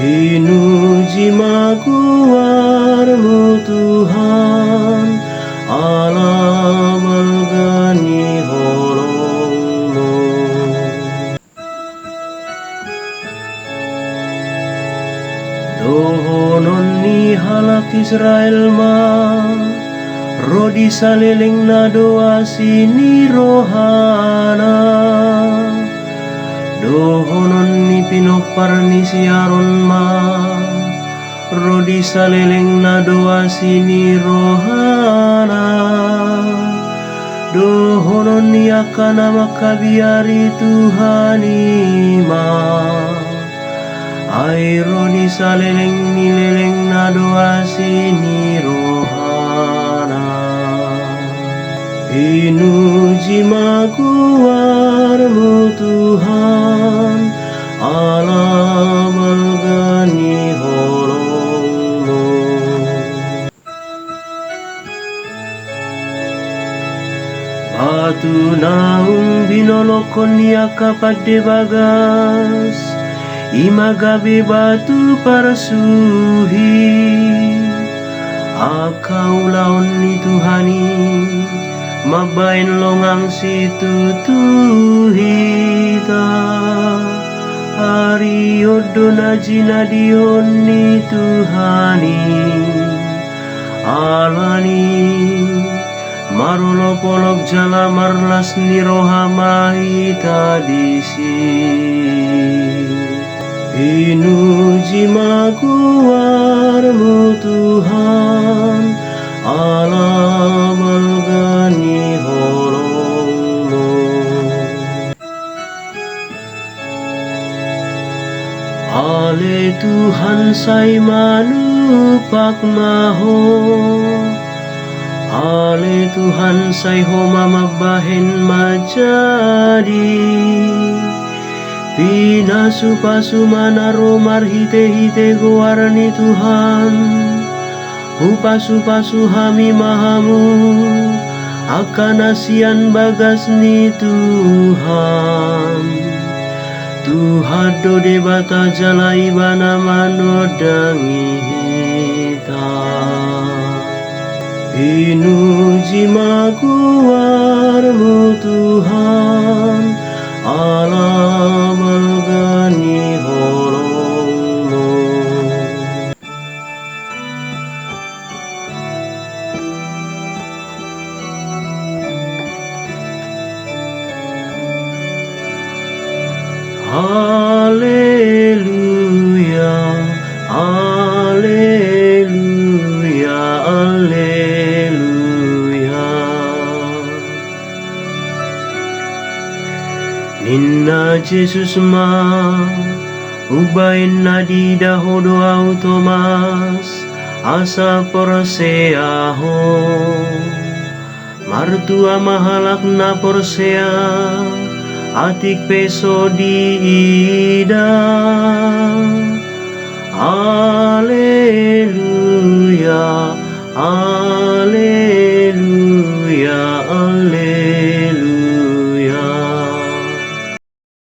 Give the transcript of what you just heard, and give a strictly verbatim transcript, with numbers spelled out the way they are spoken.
Pinuji ma goarmu Tuhan, ala balga ni holongmu. Dohonon ni halak Israel ma, ro di salelengna do asi ni rohana. Dohonon ni pinompar ni si Aron ma, ro di salelengna do asi ni rohana. Dohonon ni angka na mangkabiari Tuhan i ma, ai ro di saleleng ni lelengna do asi ni rohana. Pinuji ma goarmu Tuhan, ala balga ni holongmu. Batu naung binolongkon ni angka pande bagas, i ma gabe batu parsuhi. Angka ulaon ni Tuhan i mambahen longang situtu hita. Ari on do na jinadion ni Tuhan i. Alani marolopolop jala marlas ni roha ma hita disi. Pinuji ma goarmu Tuhan, ala balga ni holongmu. Ale Tuhan, sai manumpak ma Ho. Ale Tuhan, sai Ho ma mambahen manjadi. Pinasupasu ma na ro marhitehite goar ni Tuhan. Hupasupasu hami ma hamu, angka na sian bagas ni Tuhan. Tuhan do Debata jala Ibana manondangi hita. Pinuji ma goarmu Tuhan, ala balga ni holongmu. Alleluia, alleluia, alleluia. Ninna Jesus ma, umbahen na diida ho do ahu Tomas, asa porsea ho. Martua ma halak na porsea, atik pe so diida.